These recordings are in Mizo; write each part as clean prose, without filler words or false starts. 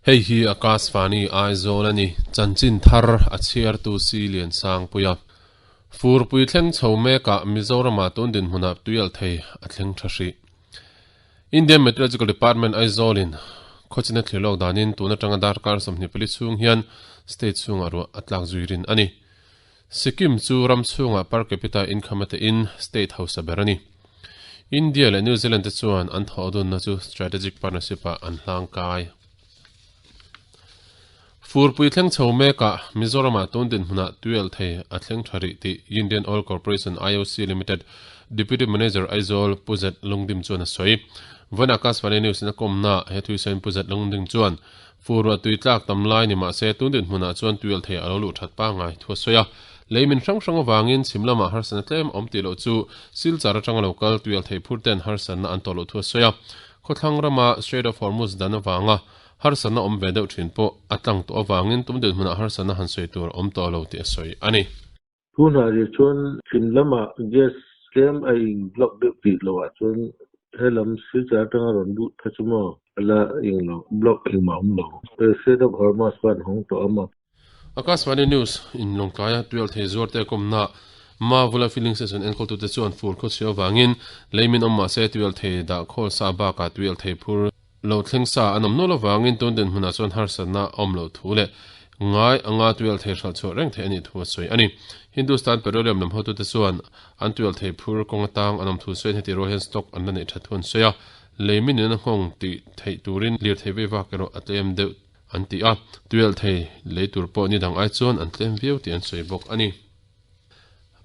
Hei hi Akashvani Aizawl a ni, chanchin thar a chhiartu si Liansangpuia. Furpui thleng chho mekah Mizoramah tun dinhmunah tuialhthei a thleng tha hrih. Indian Meteorological Department Aizawlin khawchina thlir lawk danin tun atanga darkar 24 chhung hian state chhungah ruah a tlak zui rin a ni. Sikkim chu ram chhungah per capita income a tein state hausa ber a ni. India leh New Zealand te chuan an thawh dunna chu strategic partnership ah an hlang kai. Furpui thleng chho mekah Mizoramah tun dinhmunah tuialhthei a thleng tha rih tih Indian Oil Corporation, IOC, Limited Deputy Manager Aizawl Pu Zet Lungdim chuan a sawi. Vawiin Akashvani News in a kawmna he thuisawiin Pu Zet Lungdim chuan fur ruah tui tlak tam lai ni mahse tun dinhmunah chuan tuialhthei a lo luh that pangngai thu a sawi a. Lei min hrang hrang avangin chhim lamah harsatna tlem awm tih loh chu Silchar atanga lo kal tuialhthei phur ten harsatna an tawh loh thu a sawi a. Khawthlang rama Strait of Hormuz dan avanga harsatna awm ve deuh thin pawh a tlang tawh avangin tum dinhmunah harsatna han sawi tur a awm tawh lo tih a sawi a ni. Tunah rih chuan chhim lamah gas tlem a in block deuh tih lohah chuan helam Silchar atanga rawn lut kha chu maw a la eng lo, block engmah a awm lo. Strait of Hormuz kha an hawng tawh a maw? Akashvani News in Lawngtlaia tuialthei zuarte kawmna Mavula Filling Station enkawltute chuan fur khawchhia avangin leimin awm mahse tuialthei dah khawl sa bakah tuialthei phur lo thleng sa an awm nual avangin tun dinhmunah chuan harsatna a awm loh thu leh ngai anga tuialthei hralh chhuah reng theih a nih thu a sawi a ni. Hindustan Petroleum lam hotute chuan an tuialthei phur kawng atang an awm thu sawiin heti rual hian stock an la neih that thu an sawi a, leimin in a nghawng tih theih turin lirthei vei vak erawh a tlem deuh an ti a, tuialhthei lei tur pawh ni dang ai chuan an tlem viau tih an sawi bawk a ni.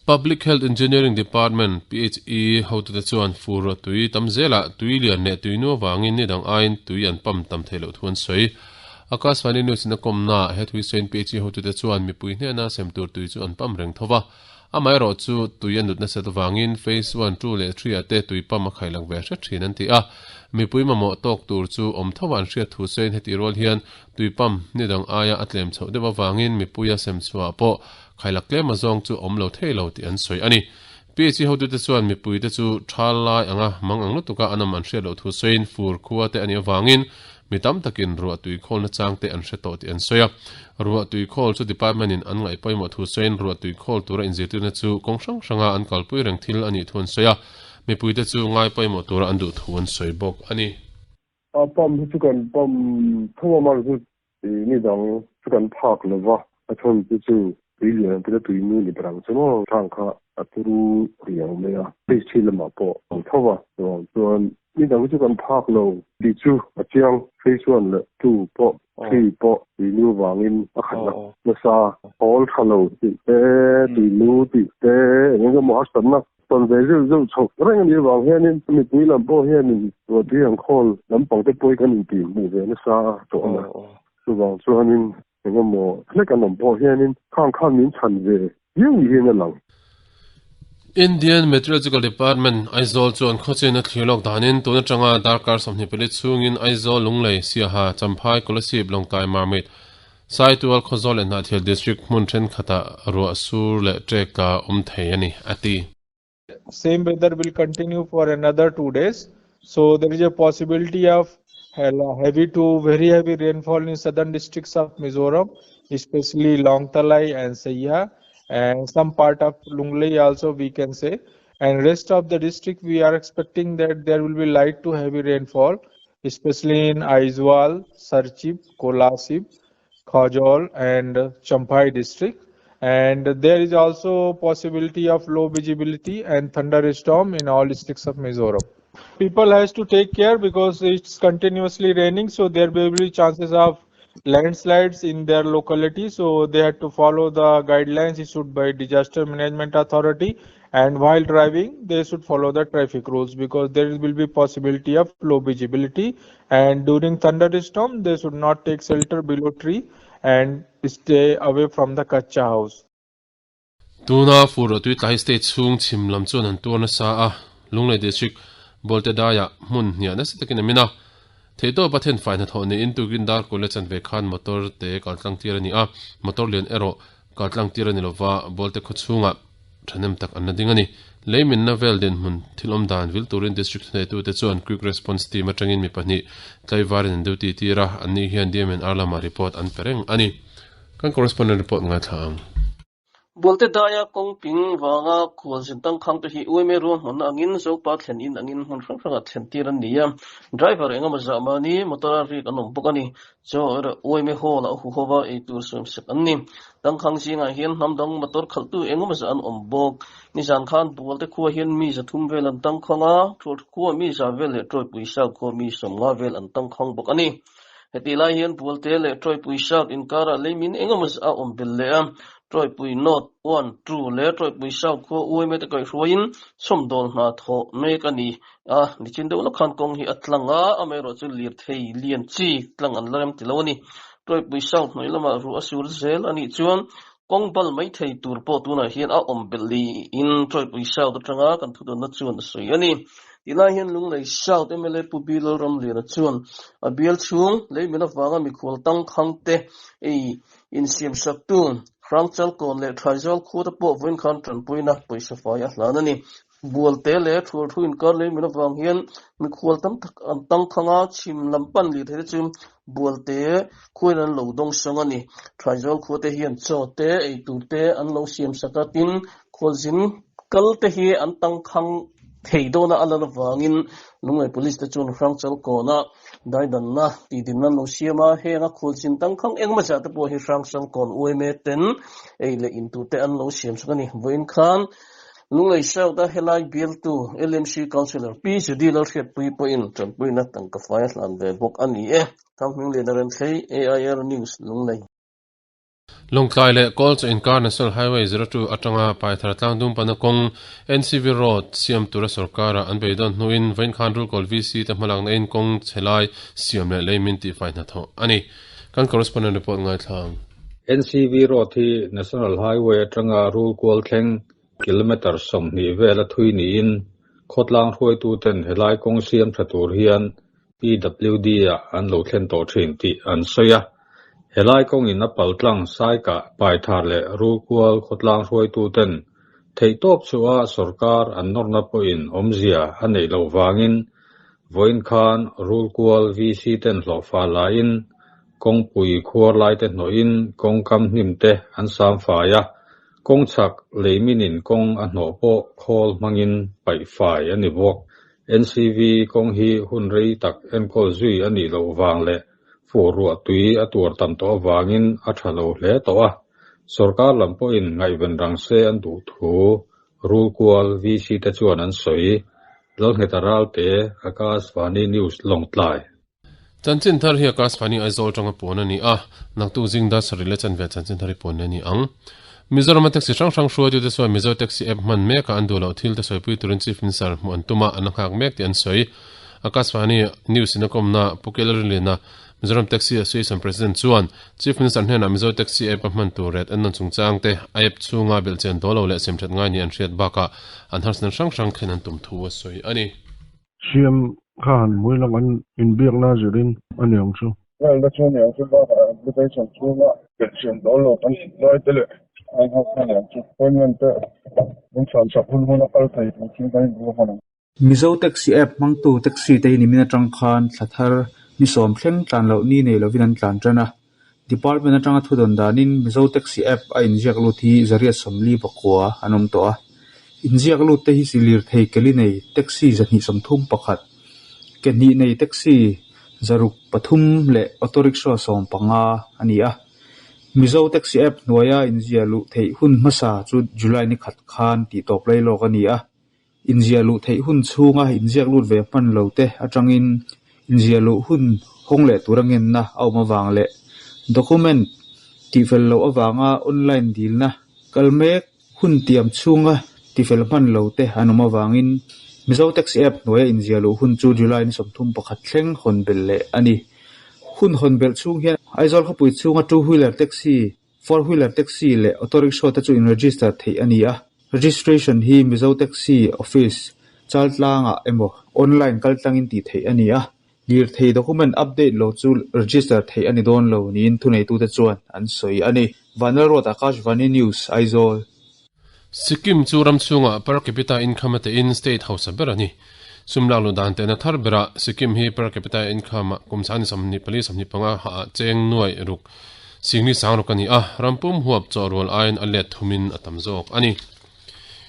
Public Health Engineering Department, PHE, hotute chuan fur ruah tui tam zelah tui lian leh tui nu avangin ni dang aiin tui an pump tam theih loh thu an sawi. Akashvani News in a kawmna ah he thui sawiin PHE hotute chuan mipui hnena sem tur tui chu an pump reng tho va, amaherawh chu tui a nut nasat avangin Phase One, Two leh Three ah te tui pump a khailak ve hret thin an ti a. Mipui mamawh tawk tur chu awm tho a an hriat thu sawiin heti rual hian tui pump ni dang aia a tlem chhoh deuh avangin mipuia sem chhuah pawh khailak tlem azawng chu awm lo thei lo tih an sawi a ni. PHE hotute chuan mipuite chu thal lai anga mang ang lutuka an awm an hriat loh thu sawiin fur khua te a nih avangin mi tam takin ruah tui khawlna chang te an hre tawh tih an sawi a. Ruah tui khawl chu department in an ngaih pawimawh thu sawiin ruah tui khawl tura inzirtirna chu kawng hrang hranga an kalpui reng thil a nih thu an sawi a. Mipuite chu ngai pawimawh tura an duh thu an sawi bawk a ni. A pump hi chu kan pump tho a mar chu ni dang chu kan phak lo va, a chhan chu chu tui lian ang te tui nu ni ber ang chu maw thang kha a turu riau mai a, phase three lamah pawh a awm tho va, chuvang chuan ni dang chu kan phak lo tih chu a chiang, phase one leh two pawh three pawh tui nu vangin a khat nasa, hawl tha lo tih te, tui nu tih te eng eng emaw harsatna Tawn ve zeuh zeuh chhoh reng a nih avang hianin mipui lam pawh hianin ruahtui ang khawl lampang te pawh hi kan intih hmuh ve nasa tawh a ni. Chuvang chuanin eng emaw hlek an awm pawh hianin khang khan min chhan ve viau ni hian a lang. Indian Meteorological Department, Aizawl chuan khawchin a thlir lawk danin tun atanga darkar 24 chhungin Aizawl, Lunglei, Siaha, Champhai, Kolasib, Lawngtlai, Marmit, Saitual, Khawzawl leh Hnahthial District hmun thenkhatah ruah sur leh ṭek tla awm thei a ni, a ti. Same weather will continue for another 2 days. So there is a possibility of heavy to very heavy rainfall in southern districts of Mizoram, especially Lawngtlai and Saiha, and some part of Lunglei also we can say. And rest of the district we are expecting that there will be light to heavy rainfall, especially in Aizawl, Serchhip, Kolasib, Khawzawl and Champhai district. And there is also possibility of low visibility and thunderstorm in all districts of Mizoram. People has to take care because it's continuously raining, so there may be chances of landslides in their locality. So they had to follow the guidelines issued by Disaster Management Authority, and while driving they should follow the traffic rules because there will be possibility of low visibility, and during thunderstorm they should not take shelter below tree and stay away from the kacha house. Tuna fur ruahtui tlai state chhung chhim lam chuan an tuar nasa a, Lunglei District Bolte daiah hmun hniah nasa takin a min a. Theihtawpa thenfai hnathawh niin tukin dar kawle chanve khan motor te kaltlang tir a ni a, motor lian erawh kaltlang tir a ni lova Bolte khaw chhungah. thahnem tak an la ding a ni. Leiminna vel dinhmun thil awm dan vil turin District thuneitute chuan Quick Response Team atangin mi pahnih tlaivarin an duty tir a, anni hian DMNR lamah report an pe reng a ni. Kan correspondent report ngaithla ang. Bualte daia kawng ping vanga khualzin tangkhang te hi UMA ruahmanna angin Zopa thlen in angin hmun hrang hrangah thlen tir an ni a, driver engemaw zah mahni motor a rik an awm bawk a ni. Chaw erawh UMA hall ah a huho va ei tur suam sak an ni. Tangkhang zingah hian hnam dang motor khalhtu engemaw zah an awm bawk. Nizan khan Bualte khua hian mi zathum vel an tangkhang a, Thualthu khua mi za vel leh Tawipui Sau khua mi sawmnga vel an tangkhang bawk a ni. Hetih lai hian Bualte leh Tawipui South inkarah leimin engemaw zah a awm belh leh a, Tawipui North one, two leh Tawipui South khua uaime te kaihhruaiin chhawmdawl hna thawh mek a ni a, nichin deuh lawk khan kawng hi a tlang a, amaherawhchu lirthei lian chi tlang an la rem ti lo a ni. Tawipui South hnuai lamah ruah a sur zel a nih chuan kawng bal mai thei tur pawh tunah hian a awm belh niin Tawipui South atanga kan thudawnna chuan a sawi a ni. Tilai hian Lunglei South mla Pu Bi Lalramliana chuan a bial chhung leimin avanga mikhual tangkhang te ei insiamsaktu Hrangchalkawn leh Thaizal khuate pawh vawiin khan tanpuina pawisa fai a hlan a ni. Bualte leh Thualthu inkar leimin avang hian mikhual tam tak an tangkhang a, chhim lam pan lih theite chu Bualte khuain an lo dawngsawng a ni. Thaizal khuate hian chaw te, eitur te an lo siamsak a, tin khualzin kal te hi an tangkhang thei dawna a lan avangin Lunglei Police te chuan Hrangchalkawna daidanna tihdinna an lo siam a, heng a khualzin tangkhang engemaw zah te pawh hi Hrangchalkawn UMA ten ei leh in tur te an lo siam sak a ni. Vawiin khan Lunglei South a helai bialtu LMC Councillor Pi Judy Lalhriatpuii pawhin tanpuina tangka fai a hlan ve bawk a ni e. Thanghmingliana Remthlei, AIR News, Lunglei. Lawngtlai leh Kawlchaw inkar National Highway 02 atanga Paithar tlangdum pana kawng NCV Road siam tura sorkara an beidawn hnuin vawiin Rulkawl VC te hmalakna in kawng chhe lai siam leh lei min tihfai hnathawh a ni. Kan correspondent report ngaithla ang. NCV Road hi National Highway atanga Rulkual thleng kilometre 20 vela thui niin khawtlang hruaituten helai kawng siam tha tur hian PWD ah an lo thlen tawh thin tih an sawi a. Helai kawngin a paltlang Saikah, Paithar leh Rulkual khawtlang hruaituten theihtawp chhuah a sorkar an nawrna pawhin awmzia a neih loh vangin vawiin khan Rulkual VC ten hlawhfa laiin kawngpui khuar laite hnawhin kawngkam hnim te an sam fai a, kawng chhak leiminin kawng a hnawh pawh khawl hmangin paih fai a ni bawk. NCV kawng hi hun rei tak enkawl zui a nih loh vang leh fur ruah tui a tuar tam tawh avangin a tha lo hle tawh a, sorkar lam pawhin ngaihven rang se an duh thu Rulkual VC te chuan an sawi. Lalngheta Ralte, Akashvani News, Lawngtlai. Chanchin thar hi Akashvani Aizawl atanga puan a ni a, naktuk zing dar sarih leh chanve chanchin thar hi puan leh a ni ang. Mizorama taxi hrang hrang hruaitute chuan Mizo Taxi app hman mekah an duh loh thil te sawipui turin Chief Minister hmuh an tum a, an la nghak mek tih an sawi. Akashvani News in a kawmna Pu Kela Rinliana, Mizoram Taxi Association President chuan Chief Minister hnenah Mizo Taxi app a hman tur ret an nawn chungchang te a app chhunga belhchian dawl lo leh semthat ngai ni an hriat bakah an harsatna hrang hrang thlen an tum thu a sawi a ni. Siam kha han hmui lang an inbiakna zirin a ni ang chu. Lalna chu a ni ang chu bakah application chhunga belhchian dawl lo kan lai te leh a inhawk kha a ni ang chu. Appointment te min chhan sak hun hun a kal thei tur chu kan inbu hman ang. Mizo Taxi App hmangtu taxi te hi nimin atang khan thla thar ni sawm thleng tlan loh ni nei lovin an tlan tan a. Department atanga thudawn danin Mizo Taxi App a inziak lut hi zariat sawmli pakua an awm tawh a. Inziak lut te hi lirthei keli nei taxi 231, ke hnih nei taxi 603 leh auto rickshaw 15 a ni a. Mizo Taxi App hnuaia inziah luh theih hun hmasa chu July ni khat khan tihtawp lai lawk a ni a. Inziah luh theih hun chhunga inziak lut ve hman lo te atangin inziah luh hun hawng leh tura ngenna a awm avang leh document tihfel loh avanga online dilna kal mek hun tiam chhunga tifel hman lo te an awm avangin Mizo Taxi App hnuaia inziah luh hun chu July ni 31 thleng hawn belh leh a ni. Hun hawn belh chhung hian Aizawl khawpui chhunga two wheeler taxi Four wheeler taxi leh auto rickshaw te chu in register theih a ni a, registration hi Mizo Taxi Office Chaltlangah emaw online kaltlangin tih theih a ni a, lirthei document update lo chu register theih a ni dawn lo niin thuneitute chuan an sawi a ni. Vanlalruat Akashvani News, Aizawl. Sikkim chu ram chhungah per capita income a tein state hausa ber a ni. Sum lak luh dan tehna thar berah Sikkim hi per capita income ah kum sani 24 25 hah cheng nuai ruk singli sang ruk a ni a, ram pum huap chaw rual aiin a let thumin a tam zawk a ni.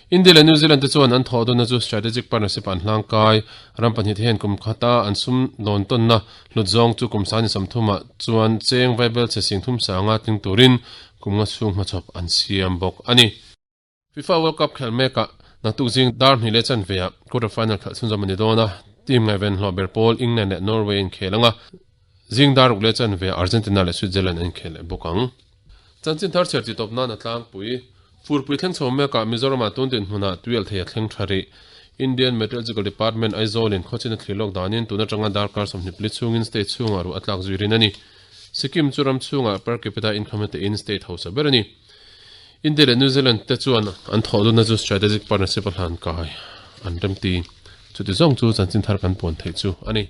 India leh New Zealand te chuan an thawh dunna chu strategic partnership an hlangkai. Ram pahnihte hian kum khata an sum dawn tawnna hlut zawng chu kum sani 30 ah chuan cheng vaibel chhe sing thum sanga tling turin kum nga chhung hmachhawp an siam bawk a ni. FIFA World Cup khelh mekah naktuk zing dar hnih leh chanve ah quarter final khelh chhunzawm a ni dawn a, team ngaihven hlawh ber pawl England leh Norway an khel ang a, zing dar ruk leh chanve ah Argentina leh Switzerland an khel leh bawk ang. Chanchin thar chhiar chi tawp nan a tlangpui. Furpui thleng chho mekah Mizoramah tun dinhmunah tuialh thei a thleng tha rih. Indian Meteorological Department Aizawlin khawchin a thlir lawk danin tun atanga darkar 24 chhungin state chhungah ruah a tlak zui rin a ni. Sikkim chu ram chhungah per capita income tein state hausa ber a ni. India leh New Zealand te chuan an thawh dunna chu strategic partnership a hlan kai an remti. Chuti zawng chu chanchin thar kan puan theih chu a ni.